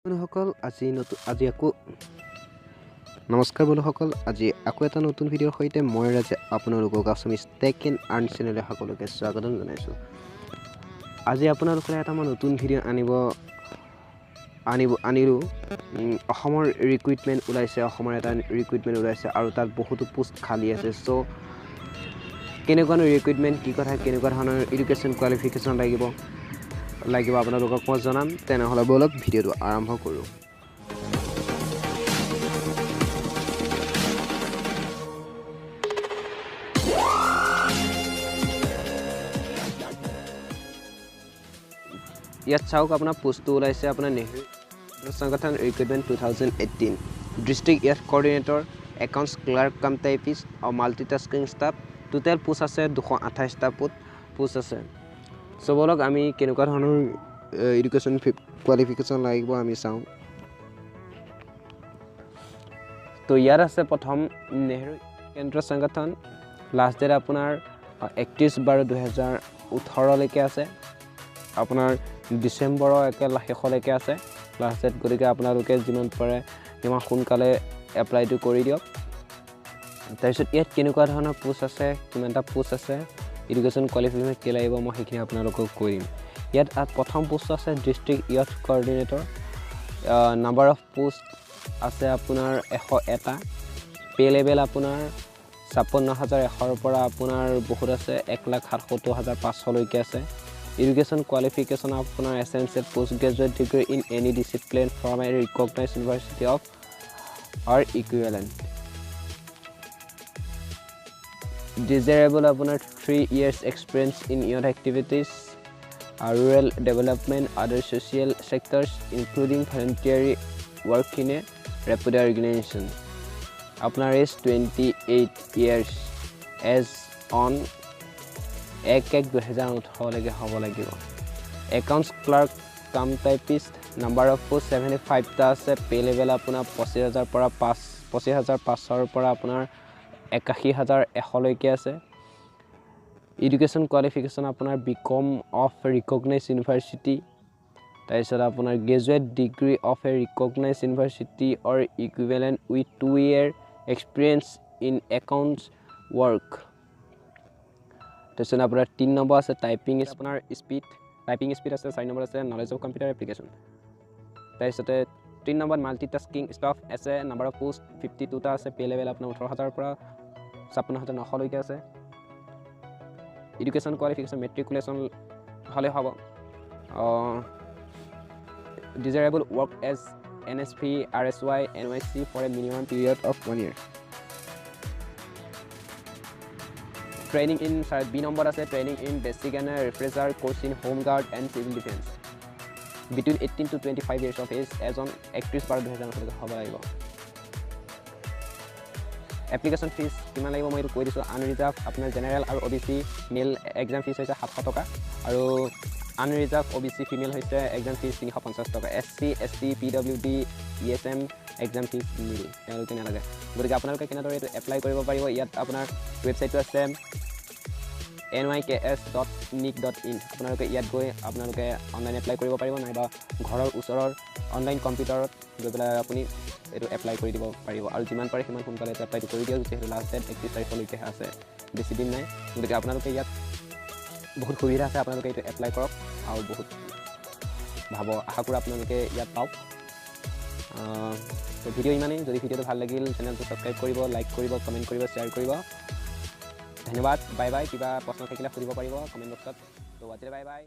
বন্ধুসকল, আজি নতুন আজি আকৌ নমস্কাৰ বন্ধুসকল, আজি আকৌ এটা নতুন ভিডিঅ'ৰ সৈতে মই ৰাজে আপোনালোকক আছামিজ টেক এণ্ড আৰ্ণ চেনেলে সকলোকে স্বাগতম জনাইছোঁ। আজি আপোনালোকলৈ এটা মই নতুন ভিডিঅ' আনিব আনিব আনিলোঁ। অসমৰ ৰিক্ৰুইটমেণ্ট ওলাইছে, অসমৰ এটা ৰিক্ৰুইটমেণ্ট ওলাইছে আৰু তাত বহুতো পোষ্ট খালী আছে। চ' কেনেকুৱানো ৰিক্ৰুইটমেণ্ট, কি কথা, কেনেকুৱা ধৰণৰ এডুকেশ্যন কোৱালিফিকেশ্যন লাগিব আপোনালোকক মই জনাম। তেনেহ'লে ব'লক ভিডিঅ'টো আৰম্ভ কৰোঁ। ইয়াত চাওক, আপোনাৰ পোষ্টটো ওলাইছে আপোনাৰ নেহৰু সংগঠন recruitment 2018, district youth coordinator, accounts clerk cum typist আৰু মাল্টিটাস্কিং ষ্টাফ। টোটেল পোষ্ট আছে 228টা পোষ্ট আছে। চ' ব'লক আমি কেনেকুৱা ধৰণৰ এডুকেশ্যন কোৱালিফিকেশ্যন লাগিব আমি চাওঁ। তো ইয়াত আছে প্ৰথম নেহৰু কেন্দ্ৰ সংগঠন, লাষ্ট ডেট আপোনাৰ 31/12/2018লৈকে আছে, আপোনাৰ ডিচেম্বৰৰ একে শেষলৈকে আছে লাষ্ট ডেট। গতিকে আপোনালোকে যিমান পাৰে সিমান সোনকালে এপ্লাইটো কৰি দিয়ক। তাৰপিছত ইয়াত কেনেকুৱা ধৰণৰ পোষ্ট আছে, কিমানটা পোষ্ট আছে, এডুকেশ্যন কোৱালিফিকেশ্যন কি লাগিব, মই সেইখিনি আপোনালোকক কৈ দিম। ইয়াত প্ৰথম পোষ্ট আছে district youth coordinator, number of post আছে আপোনাৰ 101টা। পে' লেভেল আপোনাৰ 56,100ৰ পৰা আপোনাৰ বহুত আছে 1,77,500লৈকে আছে। এডুকেশ্যন কোৱালিফিকেশ্যন আপোনাৰ essential post graduate degree in any discipline from a recognise university of or equivalent. Desirable আপোনাৰ 3 years experience in youth activities, rural development, other social sectors including voluntary work in a reputed organization. আপোনাৰ age 28 years as on 1/1/2018লৈকে হ'ব লাগিব। Accounts clerk cum typist, number of post 75টা আছে। Pay' level আপোনাৰ 25,000 পৰা 25,500ৰ পৰা আপোনাৰ 81,100লৈকে আছে। এডুকেশ্যন কোৱালিফিকেশ্যন আপোনাৰ B Com of recognise university, তাৰপিছত আপোনাৰ graduate degree of a recognise university or equivalent with 2 year experience in accounts work. তাৰপিছত আপোনাৰ 3 নম্বৰ আছে টাইপিং, আপোনাৰ স্পীড, টাইপিং স্পীড আছে। 4 নম্বৰ আছে নলেজ অফ কম্পিউটাৰ এপ্লিকেশ্যন। তাৰপিছতে 3 নম্বৰ মাল্টিটাস্কিং ষ্টাফ আছে, নাম্বাৰ অফ পোষ্ট 52টা আছে। পে' লেভেল আপোনাৰ 18,000ৰ পৰা 56,900লৈকে আছে। এডুকেশ্যন কোৱালিফিকেশ্যন মেট্ৰিকুলেশ্যন হ'লে হ'ব। Desirable work as NSV, RSY, NYC for a minimum period of 1 year. Training in B number আছে training in basic and refresher course in home guard and civil defence between 18 to 25 years of age as on 31/12/2019 হ'ব লাগিব। Application fees কিমান লাগিব মই এইটো কৈ দিছোঁ। Unreserved আপোনাৰ জেনেৰেল আৰু OBC মেল এক্সাম ফিজ হৈছে 700 টকা আৰু আনৰিজাৰ্ভ OBC female হৈছে এক্সাম ফিজ 350 টকা। SC, ST, PWD, ESM exam fees nil, তেওঁলোকে নালাগে। গতিকে আপোনালোকে কেনেদৰে এইটো এপ্লাই কৰিব পাৰিব, ইয়াত আপোনাৰ ৱেবছাইটটো আছে nyks.nic.in। আপোনালোকে ইয়াত গৈ আপোনালোকে অনলাইন এপ্লাই কৰিব পাৰিব, নাইবা ঘৰৰ ওচৰৰ অনলাইন কম্পিউটাৰত গৈ পেলাই আপুনি এইটো এপ্লাই কৰি দিব পাৰিব। আৰু যিমান পাৰে সিমান সোনকালে এইটো এপ্লাইটো কৰি দিয়ক, যিহেতু লাষ্ট ডেট 31 তাৰিখলৈকেহে আছে, বেছি দিন নাই। গতিকে আপোনালোকে ইয়াত বহুত সুবিধা আছে, আপোনালোকে এইটো এপ্লাই কৰক আৰু বহুত ভাব আশা কৰোঁ আপোনালোকে ইয়াত পাওক। তো ভিডিঅ' ইমানেই। যদি ভিডিঅ'টো ভাল লাগিল চেনেলটো ছাবস্ক্ৰাইব কৰিব, লাইক কৰিব, কমেণ্ট কৰিব, শ্বেয়াৰ কৰিব। ধন্যবাদ, বাই বাই। কিবা প্ৰশ্ন থাকিলে সুধিব পাৰিব কমেণ্ট বক্সত। তো আজিলৈ বাই বাই।